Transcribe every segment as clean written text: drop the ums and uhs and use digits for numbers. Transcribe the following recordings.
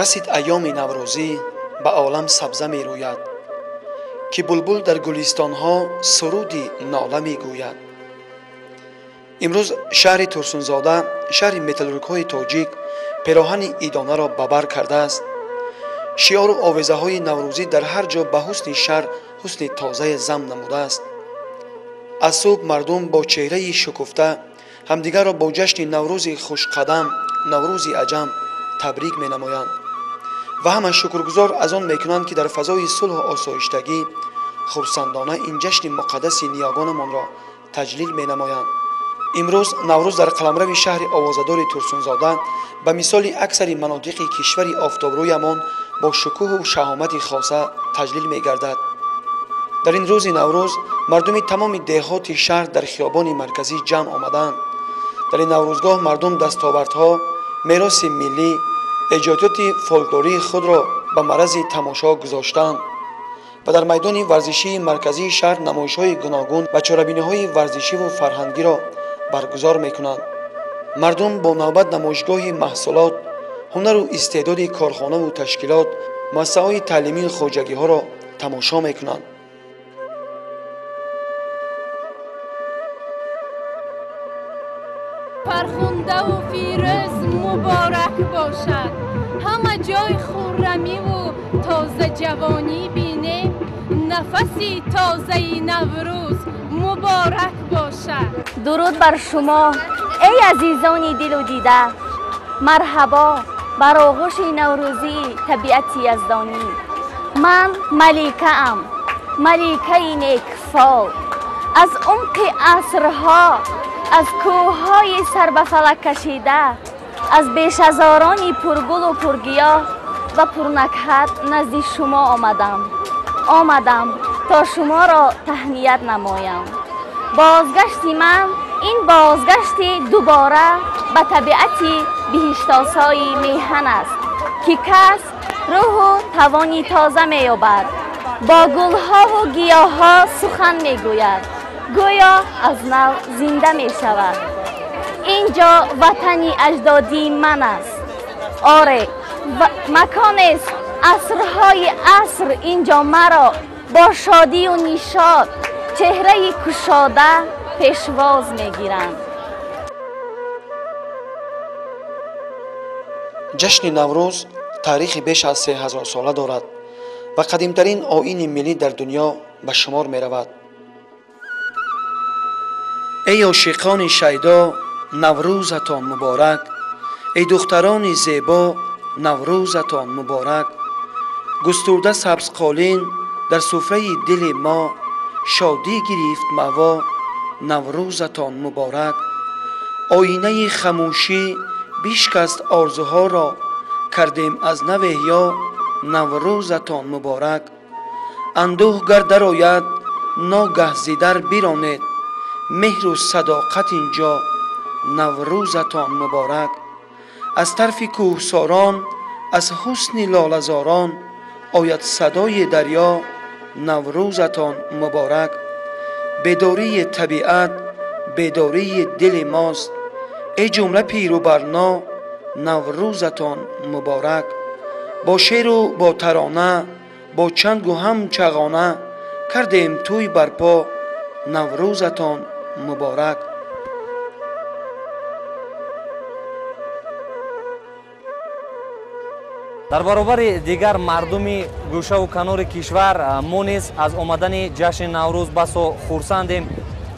Расид айёми наврӯзӣ, ба олам сабза мерӯяд, ки булбул дар гулистонҳо суруди нола мегӯяд. Имрӯз шаҳри Турсунзода, шаҳри металлургҳои тоҷик, пероҳани идонаро ба бар кардааст. Шиору овезаҳои наврӯзӣ дар ҳар ҷо ба ҳусни шаҳр ҳусни тозае зам намудааст. Аз субҳ мардум бо чеҳраи шукуфта ҳамдигарро бо ҷашни наврӯзи хушқадам, наврӯзи аҷам табрик менамоянд ва ҳама шукргузор аз он мекунанд, ки дар фазои сулҳу осоиштагӣ хурсандона ин ҷашни муқаддаси ниёгонамонро таҷлил менамоянд. Имрӯз наврӯз дар қаламрави шаҳри овозадори Турсунзода ба мисоли аксари манотиқи кишвари офтобрӯямон бо шукӯҳу шаҳомати хоса таҷлил мегардад. Дар ин рӯзи наврӯз мардуми тамоми деҳоти шаҳр дар хиёбони марказӣ ҷамъ омаданд. Дар ин наврӯзгоҳ мардум дастовардҳо, мероси миллӣ, эҷодиёти фолклории худро ба маррази тамошо гузоштанд ва дар майдони варзишии марказии шаҳр намоишҳои гуногун ва чорабиниҳои варзишиву фарҳангиро баргузор мекунанд. Мардум бо навбат намоишгоҳи маҳсулот, ҳунару истеъдоди корхонаву ташкилот, муассисаҳои таълимию хоҷагиҳоро тамошо мекунанд. Фархундаву фирӯз муборак бошад, ҳама ҷой хуррамиву тозаҷавонӣ бинем, нафаси тозаи наврӯз муборак бошад. Дуруд бар шумо, эй азизони дилу дида, марҳабо бар оғӯши наврӯзии табиати яздонӣ. Ман маликаам, маликаи некфол, аз умқи асрҳо, аз кӯҳҳои сарбафалак кашида, аз бешазорони пургулу пургиёҳ ва пурнакҳат назди шумо омадам. Омадам то шуморо таҳният намоям. Бозгашти ман ин бозгашти дубора ба табиати биҳиштосои меҳан аст, ки кас рӯҳу тавони тоза меёбад, бо гулҳову гиёҳҳо сухан мегӯяд, гӯё аз нав зинда мешавад. Ин ҷо ватани аҷдодии ман аст. Оре, маконест асрҳои аср ин ҷо маро бо шодию нишод, чеҳраи кушода пешвоз мегиранд. Ҷашни наврӯз таърихи беш аз 3000 сола дорад ва қадимтарин оини миллӣ дар дунё ба шумор меравад. Эй ошиқони шайдо, наврӯзатон муборак, эй духтарони зебо, наврӯзатон муборак. Густурда сабзқолин дар суфраи дили мо, шодӣ гирифт маво, наврӯзатон муборак. Оинаи хамӯшӣ бишкаст орзуҳоро, кардем аз нав эҳё, наврӯзатон муборак. Андӯҳ гар дарояд, ногаҳ зидар биронед, меҳру садоқат инҷо, наврӯзатон муборак. Аз тарфи кӯҳсорон, аз ҳусни лолазорон, ояд садои дарё, наврӯзатон муборак. Бедории табиат бедории дили мост, эй ҷумла пиру барно, наврӯзатон муборак. Бо шеру бо тарона, бо чангу ҳам чағона, кардем тӯй барпо, наврӯзатон муборак. Дар баробари дигар мардуми гӯшаву канори кишвар мо низ аз омадани ҷашни наврӯз басо хурсандем,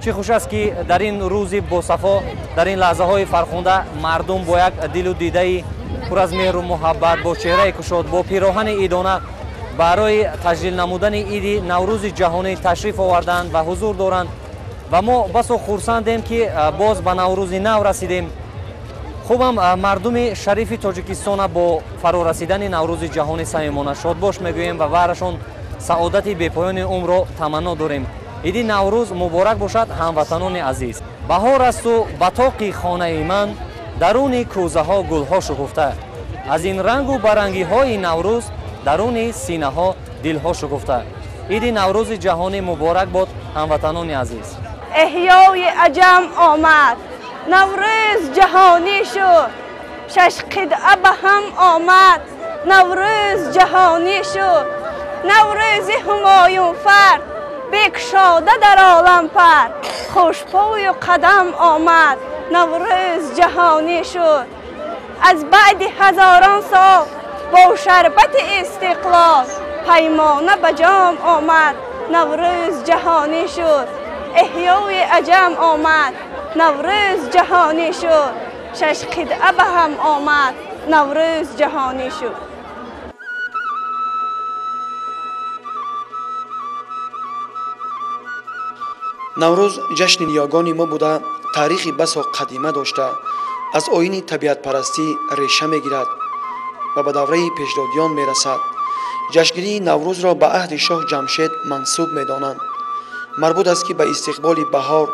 Чӣ хуш аст, ки дар ин рӯзи босафо, дар ин лаҳзаҳои фархунда мардум бо як дилу дидаи пур аз меҳру муҳаббат, бо чеҳраи кушод, бо пироҳани идона барои таҷлил намудани иди Наврӯзи ҷаҳонӣ ташриф оварданд ва ҳузур доранд. Ва мо басо хурсандем, ки боз ба Наврӯзи нав расидем. Хубам, мардуми шарифи Тоҷикистона бо фарорасидани Наврӯзи ҷаҳонӣ самимона шодбош мегӯем ва баҳрашон саодати бепоёни умрро таманно дорем. Иди Наврӯз муборак бошад, ҳамватанони азиз. Баҳор асту ба тоқи хонаи ман даруни кӯзаҳо гулҳо шукуфта. Аз ин рангу барангиҳои Наврӯз даруни синаҳо дилҳо шукуфта. Иди Наврӯзи ҷаҳонӣ муборак бод, ҳамватанони азиз. Эҳёи аҷам омад, Наврӯз ҷаҳонӣ шуд. Шаш қитъа ба ҳам омад, Наврӯз ҷаҳонӣ шуд. Наврӯзи ҳумоюнфар бекушода дар олам пар, хушпою қадам омад, Наврӯз ҷаҳонӣ шуд. Аз баъди ҳазорон сол бо шарбати истиқлол паймона ба ҷом омад, Наврӯз ҷаҳонӣ шуд. Эҳёи аҷам омад, Наврӯз ҷаҳонӣ шуд. Шаш қитъа ба ҳам омад, Наврӯз ҷаҳонӣ шуд. Наврӯз ҷашни ниёгони мо буда, таърихи басо қадима дошта, аз оини табиатпарастӣ реша мегирад ва ба давраи пешдодиён мерасад. Ҷашнгирии Наврӯзро ба аҳди шоҳ Ҷамшед мансуб медонанд. Марбут аст, ки ба истиқболи баҳор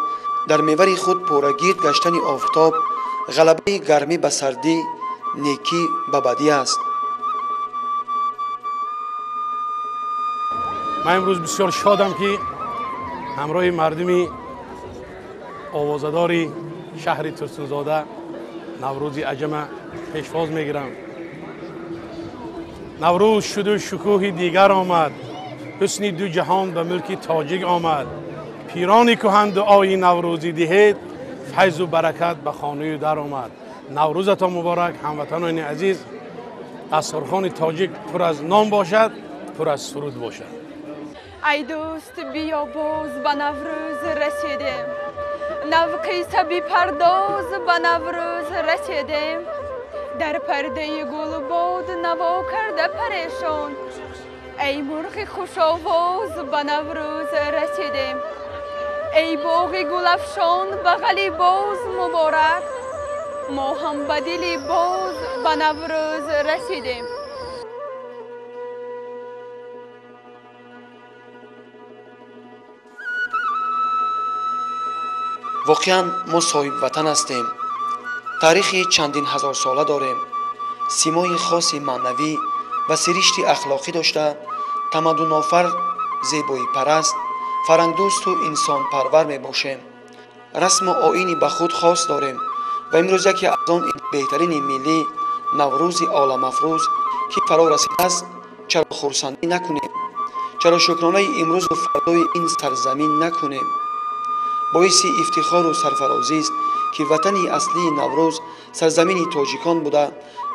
дар мевари худ пурагирд гаштани офтоб, ғалабаи гармӣ ба сардӣ, некӣ ба бадӣ аст. Ман имрӯз бисёр шодам, ки ҳамроҳи мардуми овозадори шаҳри Турсунзода Наврӯзи аҷама пешвоз мегирам. Наврӯз шуду шукӯҳи дигар омад, ҳусни ду ҷаҳон ба мулки тоҷик омад. Пирони кӯҳан дуои наврӯзӣ диҳед, файзу баракат ба хонаю дар омад. Наврӯзатон муборак, ҳамватанони азиз. Дастурхони тоҷик пур аз нон бошад, пур аз суруд бошад. Ай дӯст, биё, боз ба Наврӯз расидем, навқиса бипардоз, ба Наврӯз расидем. Дар пардаи гулбод наво карда парешон, эй мурғи хушовоз, ба Наврӯз расидем. Эй боғи гулафшон, бағали боз муборак, мо ҳам ба дили боз ба Наврӯз расидем. Воқеан мо соҳибватан ҳастем. Таърихи чандин ҳазорсола дорем, симои хоси маънавӣ ва сиришти ахлоқӣ дошта, тамаддунофар, зебоипараст, фарҳангдӯсту инсонпарвар мебошем. Расму оини ба худ хос дорем ва имрӯз яке аз он беҳтарини миллӣ, Наврӯзи оламафрӯз, ки фаро расидааст, чаро хурсандӣ накунем? Чаро шукронаи имрӯзу фардои ин сарзамин накунем? Боиси ифтихору сарфарозист, ки ватани аслии Наврӯз сарзамини тоҷикон буда,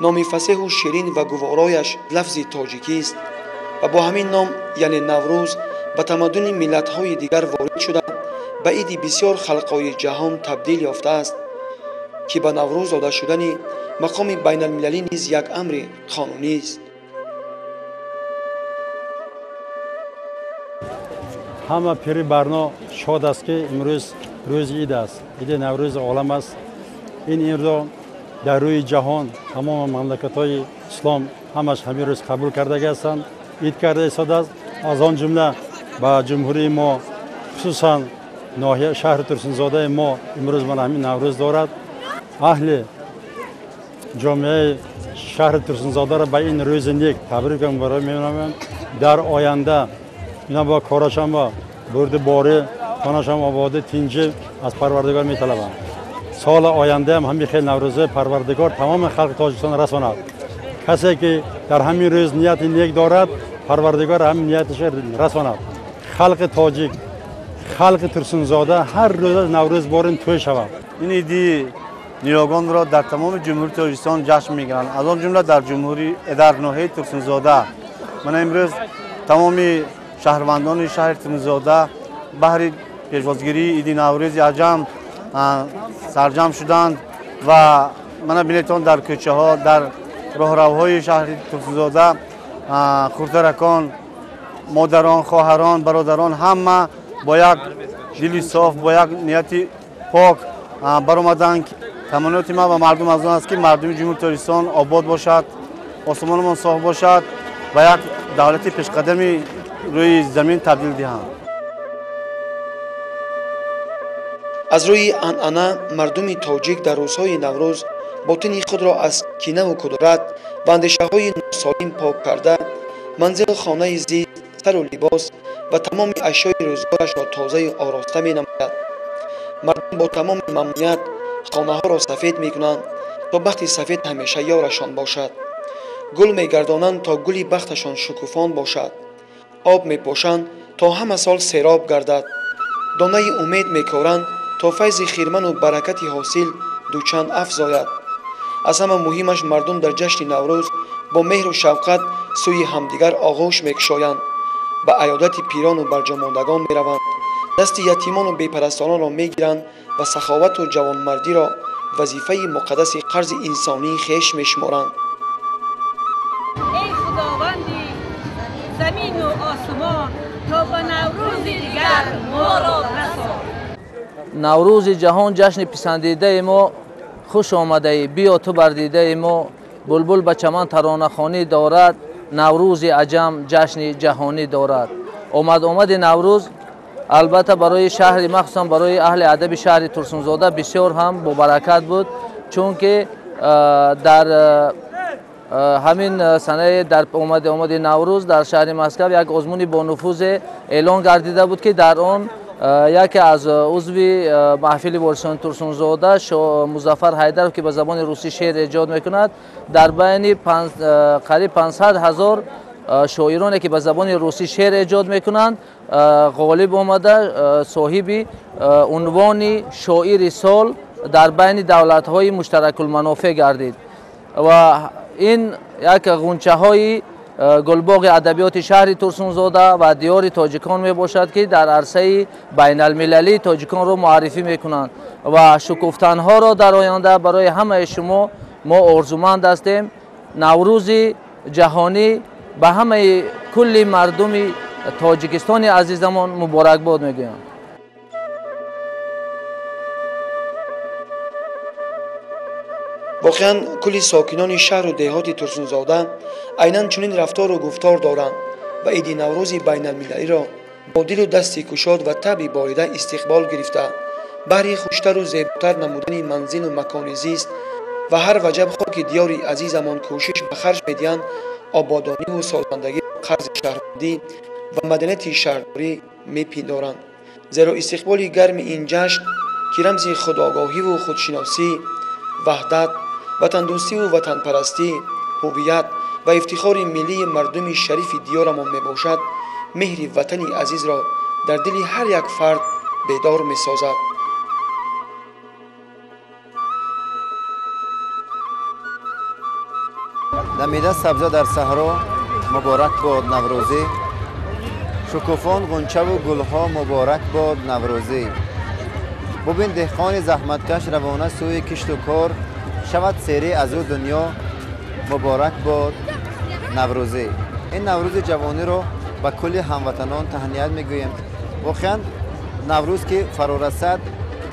номи фасеҳу ширин ва гуворояш лафзи тоҷикист ва бо ҳамин ном, яъне Наврӯз, ба тамаддуни миллатҳои дигар ворид шуда, ба иди бисёр халқҳои ҷаҳон табдил ёфтааст, ки ба Наврӯз дода шудани мақоми байналмилалӣ низ як амри қонунист. Ҳама пири барно шод аст, ки имрӯз рӯзи ид аст, иди Наврӯзи олам аст. Ин инро дар рӯи ҷаҳон тамоми мамлакатҳои ислом ҳамаш ҳамин рӯз қабул кардаги ҳастанд, ид карда истодааст. Аз он ҷумла ба ҷумҳурии мо, хусусан ноҳия шаҳри Турсунзодаи мо имрӯз мана ҳамин Наврӯз дорад. Аҳли ҷомеаи шаҳри Турсунзодаро ба ин рӯзи нек табрик ва муборак менамоям. Дар оянда ина бо корашон бо бурди борӣ, хонашон ободи, тинҷӣ аз Парвардигор металабам. Соли ояндаам ҳамин хел Наврӯзи Парвардигор тамоми халқи Тоҷикистон расонад. Касе ки дар ҳамин рӯз нияти нек дорад, Парвардигор ҳамин нияташро расонад. Халқи тоҷик, халқи Турсунзода ҳар рӯза Наврӯз борин тӯй шавад. Ин иди ниёгонро дар тамоми ҷумҳурии Тоҷикистон ҷашн мегиранд, аз он ҷумла дар ҷумҳурӣ, дар ноҳияи Турсунзода. Мана имрӯз тамоми шаҳрвандони шаҳри Турсунзода баҳри Пешвозгирии иди Наврӯзи аҷам сарҷамъ шуданд ва мана бинетон дар кӯчаҳо, дар роҳравҳои шаҳри Турсунзода хурдаракон, модарон, хоҳарон, бародарон ҳама бо як дили соф, бо як нияти пок баромаданд. Таманниёти ман ба мардум аз он аст, ки мардуми Ҷумҳурии Тоҷикистон обод бошад, осмонамон соф бошад ва як давлати пешқадами рӯи замин табдил диҳанд. Аз рӯи анъана мардуми тоҷик дар рӯзҳои Наврӯз ботини худро аз кинаву кудурат ва андешаҳои носолим пок карда, манзилу хонаи зист, сару либос ва тамоми ашёи рӯзгорашро тозаю ороста менамояд. Мардум бо тамоми мамнуният хонаҳоро сафед мекунанд, то бахти сафед ҳамеша ёрашон бошад. Гул мегардонанд, то гули бахташон шукуфон бошад. Об мепошанд, то ҳама сол сероб гардад. Донаи умед мекоранд, то файзи хирману баракати ҳосил дучанд афзояд. Аз ҳама муҳимаш, мардум дар ҷашни Наврӯз бо меҳру шавқат сӯи ҳамдигар оғӯш мекушоянд, ба аёдати пирону барҷомондагон мераванд, дасти ятимону бепарастононро мегиранд ва саховату ҷавонмардиро вазифаи муқаддаси қарзи инсонии хеш мешуморанд. Эй Худованди замину осмон, то ба Наврӯзи дигар моро расон. Наврӯзи ҷаҳон ҷашни писандидаи мо, хуш омадаӣ, биё ту бар дидаи мо. Булбул ба чаман таронахонӣ дорад, Наврӯзи аҷам ҷашни ҷаҳонӣ дорад. Омад омади Наврӯз албатта барои шаҳри, махсусан барои аҳли адаби шаҳри Турсунзода бисёр ҳам бобаракат буд, чунки дар ҳамин санаи дар омади омади Наврӯз дар шаҳри Москав як озмуни бонуфузе эълон гардида буд, ки дар он яке аз узви маҳфили ворисони Турсунзода Музаффар Ҳайдаров, ки ба забони русӣ шеър эҷод мекунад, дар байни қариб 500 ҳазор шоироне, ки ба забони русӣ шеър эҷод мекунанд, ғолиб омада, соҳиби унвони шоири сол дар байни давлатҳои муштаракулманофеъ гардид. Ва ин як ғунчаҳои гулбоғи адабиёти шаҳри Турсунзода ва диёри тоҷикон мебошад, ки дар арсаи байналмилалии тоҷиконро муаррифӣ мекунанд ва шукуфтанҳоро дар оянда барои ҳамаи шумо мо орзуманд ҳастем. Наврӯзи ҷаҳонӣ ба ҳамаи кулли мардуми Тоҷикистони азизамон муборакбод мегӯям. Воқеан кулли сокинони шаҳру деҳоти Турсунзода айнан чунин рафтору гуфтор доранд ва иди Наврӯзи байналмилалиро бо дилу дасти кушод ва табъи борида истиқбол гирифта, баҳри хуштару зеботар намудани манзилу макони зист ва ҳар ваҷаб хоки диёри азизамон кӯшиш ба харҷ медиҳанд, ободониву созандагӣ қарзи шаҳрвандӣ ва маданияти шаҳрдорӣ мепиндоранд. Зеро истиқболи гарми ин ҷашн, ки рамзи худогоҳиву худшиносӣ, ваҳдат, ватандӯстиву ватанпарастӣ, ҳувият ва ифтихори миллии мардуми шарифи диёрамон мебошад, меҳри ватани азизро дар дили ҳар як фард бедор месозад. Дамида сабза дар саҳро, муборак бод Наврӯзӣ. Шукуфон ғунчаву гулҳо, муборак бод Наврӯзӣ. Бубин деҳқони заҳматкаш равона сӯи кишту кор, шавад серӣ аз ӯ дунё, муборак бод Наврӯзӣ. Ин Наврӯзи ҷавониро ба кулли ҳамватанон таҳният мегӯем. Воқеан Наврӯз ки фарорасад,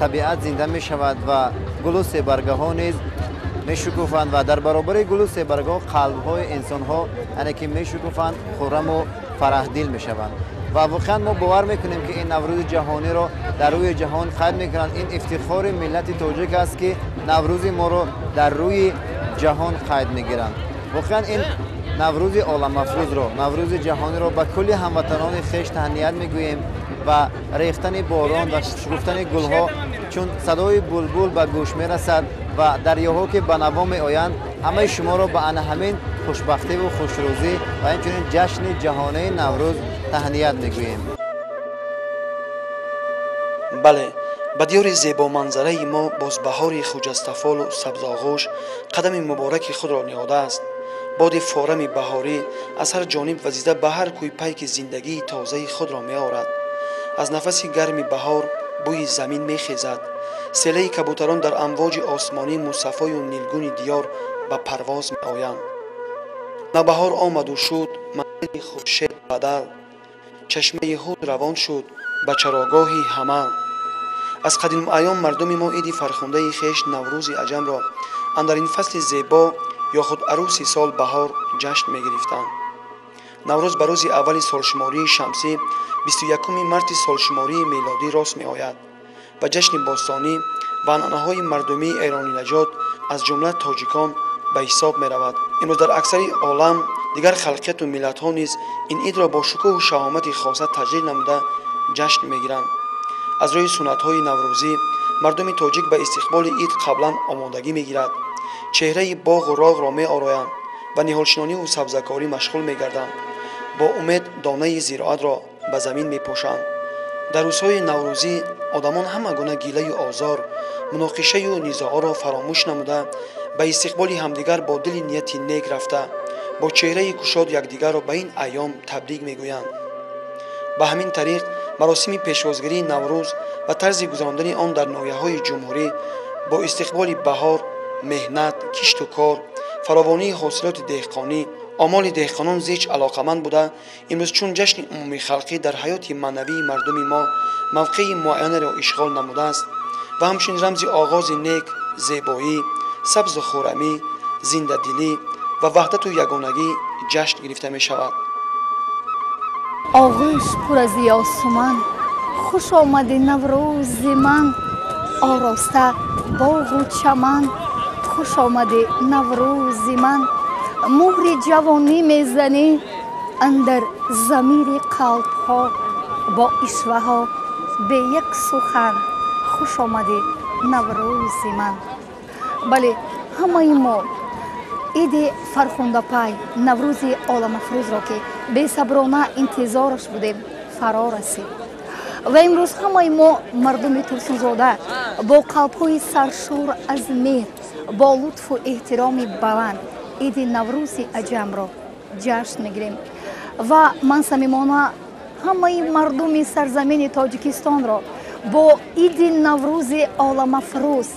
табиат зинда мешавад ва гулу себаргаҳо низ мешукуфанд ва дар баробари гулу себаргаҳо қалбҳои инсонҳо яъне ки мешукуфанд, хурраму фараҳдил мешаванд. Ва воқеан мо бовар мекунем, ки ин Наврӯзи ҷаҳониро дар рӯи ҷаҳон қайд мекунанд. Ин ифтихори миллати тоҷик аст, ки Наврӯзи моро дар рӯи ҷаҳон қайд мегиранд. Воқеан ин Наврӯзи оламафрӯзро, Наврӯзи ҷаҳониро ба кулли ҳамватанони хеш таҳният мегӯем ва рехтани борон ва шукуфтани гулҳо, чун садои булбул ба гӯш мерасад ва дарёҳо ки ба наво меоянд, ҳамаи шуморо ба ана ҳамин хушбахтиву хушрӯзӣ ва инчунин ҷашни ҷаҳонии Наврӯз таҳният мегӯем. Бале, ба диёри зебоманзараи мо боз баҳори хуҷастафолу сабзоғӯш қадами мубораки худро ниҳодааст. Боди форами баҳорӣ аз ҳар ҷониб вазида ба ҳар кӯй пайки зиндагии тозаи худро меорад. Аз нафаси гарми баҳор бӯи замин мехезад. Селаи кабӯтарон дар амвоҷи осмонӣ мусаффою нилгуни диёр ба парвоз меоянд. Навбаҳор омаду шуд манзили хуршед бадал, чашмаи ҳуд равон шуд ба чарогоҳи ҳамал. Аз қадимулайём мардуми мо иди фархундаи хеш Наврӯзи аҷамро андар ин фасли зебо ё худ арӯси сол баҳор ҷашн мегирифтанд. Наврӯз ба рӯзи аввали солшумории шамсӣ 21 марти солшумории мелодӣ рост меояд ва ҷашни бостонӣ ва анъанаҳои мардумии эронинажод аз ҷумла тоҷикон ба ҳисоб меравад. Имрӯз дар аксари олам дигар халқияту миллатҳо низ ин идро бо шукӯҳу шаҳомати хоса таҷлил намуда ҷашн мегиранд. Аз рӯи суннатҳои наврӯзӣ мардуми тоҷик ба истиқболи ид қаблан омодагӣ мегирад. Чеҳраи боғу роғро меороянд ва ниҳолшинониву сабзакорӣ машғул мегарданд. Бо умед донаи зироатро ба замин мепошанд. Дар рӯзҳои наврӯзӣ одамон ҳама гуна гилаю озор, муноқишаю низоъҳоро фаромӯш намуда ба истиқболи ҳамдигар бо дили нияти нек рафта бо чеҳраи кушод якдигарро ба ин айём табрик мегӯянд. Ба ҳамин тариқ маросими пешвозгирии Наврӯз ва тарзи гузарондани он дар ноҳияҳои ҷумҳурӣ бо истиқболи баҳор, меҳнат, кишту кор, фаровонии ҳосилоти деҳқонӣ, омоли деҳқонон зич алоқаманд буда, имрӯз чун ҷашни умумихалқӣ дар ҳаёти маънавии мардуми мо мавқеи муайянеро ишғол намудааст ва ҳамчунин рамзи оғози нек, зебоӣ, сабзу хӯрамӣ, зиндадилӣ ва ваҳдату ягонагӣ ҷашн гирифта мешавад. Оғӯш пур аз ёсуман, хуш омади Наврӯзи ман, ороста боғу чаман, хуш омади Наврӯзи ман, муҳри ҷавонӣ мезанӣ андар замири қалбҳо, бо ишваҳо бе як сухан, хуш омади Наврӯзи ман. Бале, ҳамаи мо иди фархундапай Наврӯзи оламафрӯзро, ки бесаброна интизораш будем, фаро расид. Ва имрӯз ҳамаи мо мардуми Турсунзода бо қалбҳои саршор аз меҳр, бо лутфу эҳтироми баланд иди Наврӯзи аҷамро ҷашн мегирем. Ва ман самимона ҳамаи мардуми сарзамини Тоҷикистонро бо иди Наврӯзи оламафрӯз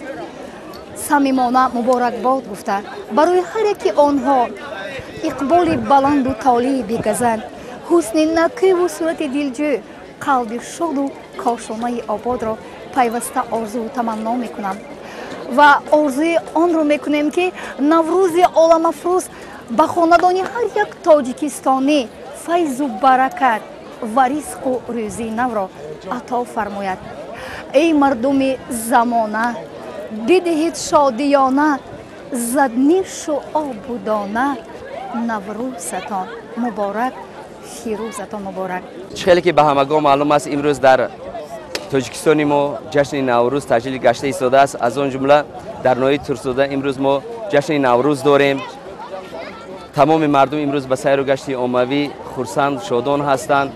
самимона муборакбод гуфта, барои ҳар яки онҳо иқболи баланду толии бегазанд, ҳусни накӯву сурати дилҷӯ, қалби шоду кошонаи ободро пайваста орзуву таманно мекунам. Ва орзуи онро мекунем, ки Наврӯзи оламафрӯз ба хонадони ҳар як тоҷикистонӣ файзу баракат ва ризқу рӯзии навро ато фармояд. Эй мардуми замона, бидиҳед шодиёна, заднишу обудона, Наврӯзатон муборак, фирӯзатон муборак. Чӣ хеле ки ба ҳамагон маълум аст, имрӯз дар тоҷикистони мо ҷашни Наврӯз таҷлил гашта истодааст. Аз он ҷумла дар ноҳияи Турсунзода имрӯз мо ҷашни Наврӯз дорем. Тамоми мардум имрӯз ба сайру гашти оммавӣ хурсанд, шодон ҳастанд.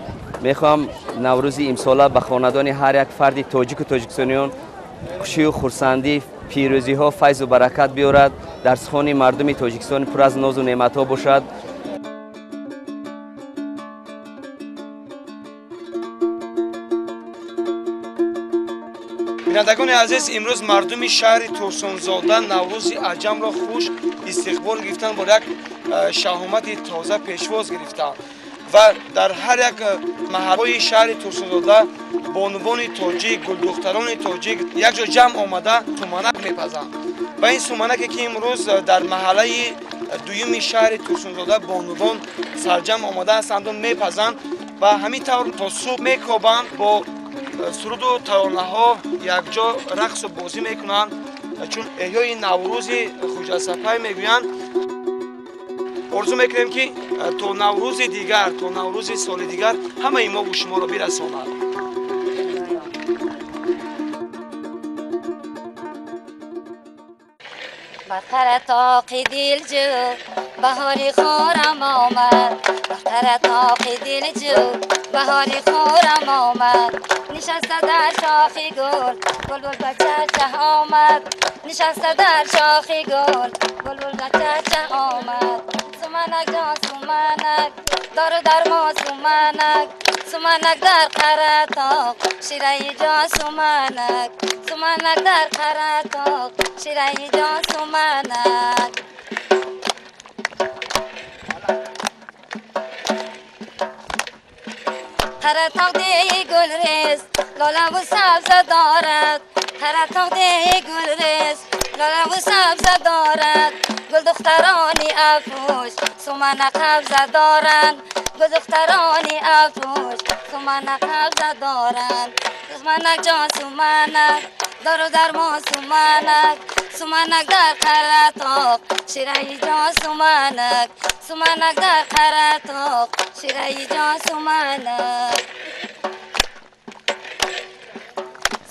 Мехоҳам Наврӯзи имсола ба хонадони ҳар як фарди тоҷику тоҷикистониён хушию хурсандӣ, пирӯзиҳо, файзу баракат биёрад, дарсхони мардуми Тоҷикистон пур аз нозу неъматҳо бошад. Бинандагони азиз, имрӯз мардуми шаҳри Турсунзода Наврӯзи аҷамро хуш истиқбол гирифтанд, бо як шаҳомати тоза пешвоз гирифтанд ва дар ҳар як маҳалҳои шаҳри Турсунзода бонувони тоҷик, гулдухтарони тоҷик якҷо ҷамъ омада суманак мепазанд. Ва ин суманаке ки имрӯз дар маҳаллаи дуюми шаҳри Турсунзода бонувон сарҷамъ омада ҳастанду мепазанд ва ҳамин тавр то субҳ мекобанд, бо суруду таронаҳо якҷо рақсу бозӣ мекунанд, чун эҳёи Наврӯзи хуҷастапай мегӯянд. Орзу мекунем, ки то Наврӯзи дигар, то Наврӯзи соли дигар ҳамаи мову шуморо бирасонад. Бар тоқи дилҷӯ баҳори хӯрам омад, бар тоқи дилҷӯ баҳори хӯрам омад, нишаста дар шохи гул булбул ба чача омад, нишаста дар шохи гул булбул ба чача омад. Суманак ҷон суманак, дору дармон суманак, Суманак дар Қаратоқ, шираи ҷон суманак. Суманак дар Қаратоқ, шираи ҷон суманак. Қаратоқ деҳи гулрез, лолаву сабза дорад. Қаратоқ деҳи гулрез, лолаву сабза дорад. Гулдухтарони афрӯш суманак қабза доранд. Гулдухтарони афрӯш суманак қабза доранд. Суманак ҷон суманак, дору дармон суманак. Суманак дар Қаратоқ, шираи ҷон суманак. Суманак дар Қаратоқ, шираи ҷон суманак.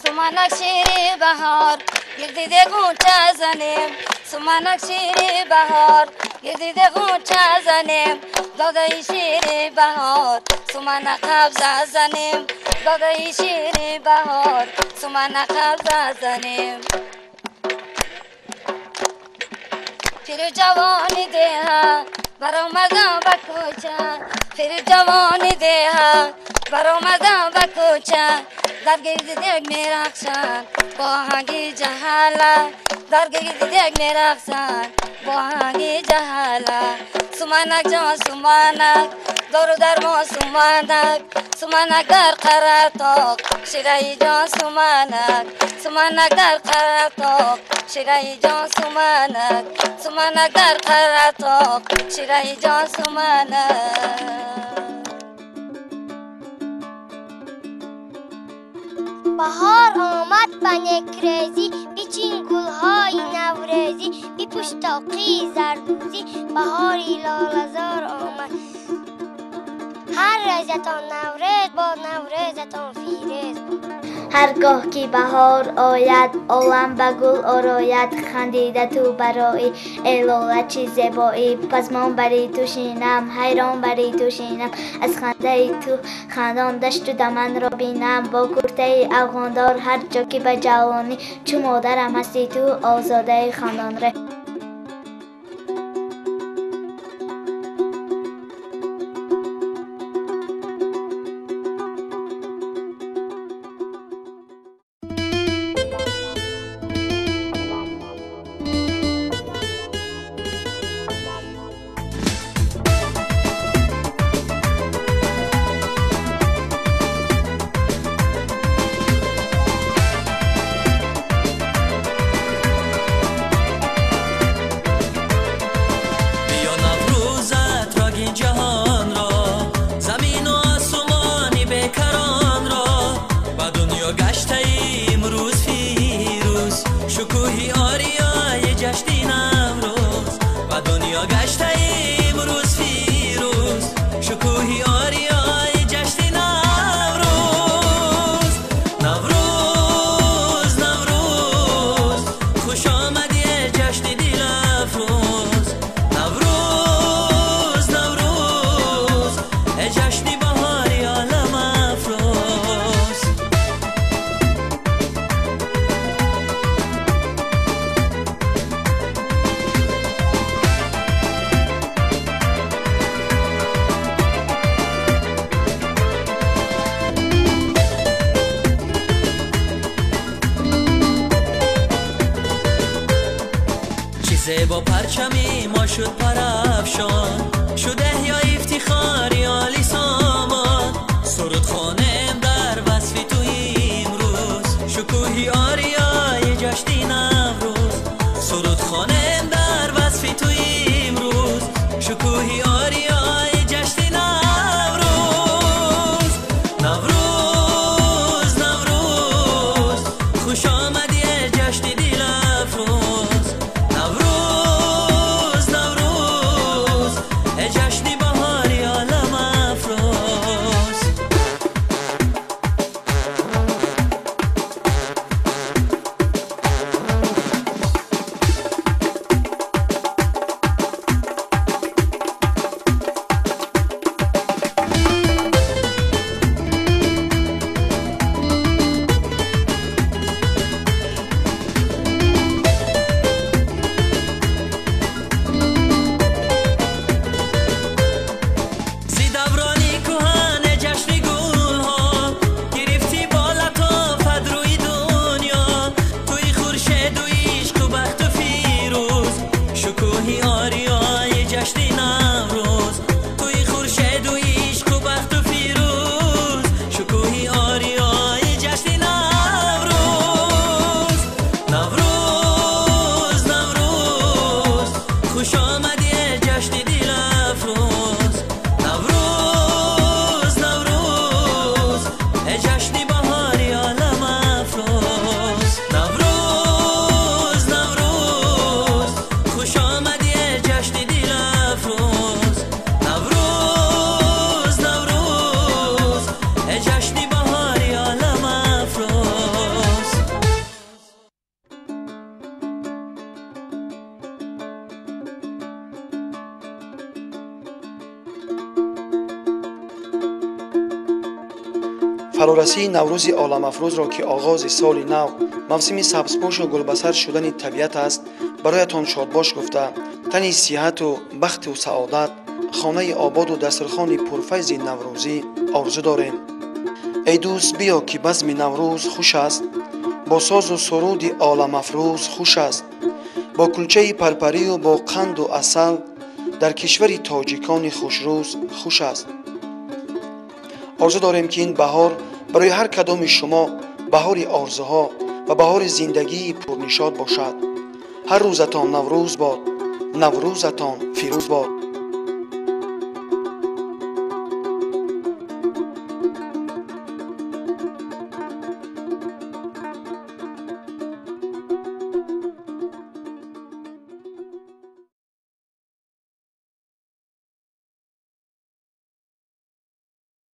Суманак шири баҳор, гирди деғунча занем. Суманак шири баҳор, гирди деғунча занем. Додаи шири баҳор, суманак қабза занем. Додаи шири баҳор, суманак қабза занем. Пиру ҷавони деҳа баромадам ба кӯча. Пиру ҷавони деҳа баромадам ба кӯча. Дар гирди дег мерақсанд бо оҳанги ҷаҳала. Дар гирди дег мерақсанд бо оҳанги ҷаҳала. Суманак ҷон суманак, дору дармон суманак. Суманак дар Қаратоқ, шираи ҷон суманак. Суманак дар Қаратоқ, шираи ҷон суманак. Суманак дар Қаратоқ, шираи ҷон суманак. Баҳор омад ба некрезӣ, бичин гулҳои наврӯзӣ, бипӯш тоқии зардӯзӣ, баҳори лолазор омад. Ҳар рӯзатон наврӯз бод, наврӯзатон фирӯз бод. Ҳаргоҳ ки баҳор ояд, олам ба гул орояд, хандида ту барои, эй лола чӣ зебоӣ. Пазмон бари ту шинам, ҳайрон бари ту шинам, аз хандаи ту хандон дашту даманро бинам. Бо куртаи афғондор ҳар ҷо ки ба ҷавонӣ, чу модарам ҳасти ту озодаи хандонре. زیبا پرچمی ما شد پرافشان، شد احیای افتخاری عالی سامان. سرود خوانم در وصف تو امروز، شکوهی آریای جشن نوروز. سرود خوانم در وصف تو امروز، شکوهی آریای جشن نوروز. نوروز نوروز خوش آمدی جشن دل افروز. نوروز نوروز جشن بهاری عالم افروز. Фарорасии Наврӯзи оламафрӯзро, ки оғози соли нав, мавсими сабзпӯшу гулбасар шудани табиат аст, бароятон шодбош гуфта, тани сиҳату бахту саодат, хонаи ободу дастархони пурфайзи наврӯзӣ орзу дорем. Эй дӯст, биё, ки базми Наврӯз хуш аст, бо созу суруди оламафрӯз хуш аст, бо кулчаи парпарию бо қанду асал дар кишвари тоҷикони хушрӯз хуш аст. Орзу дорем, ки ин баҳор барои ҳар кадоми шумо баҳори орзуҳо ва баҳори зиндагии пурнишод бошад. Ҳар рӯзатон Наврӯз бод, Наврӯзатон фирӯз бод.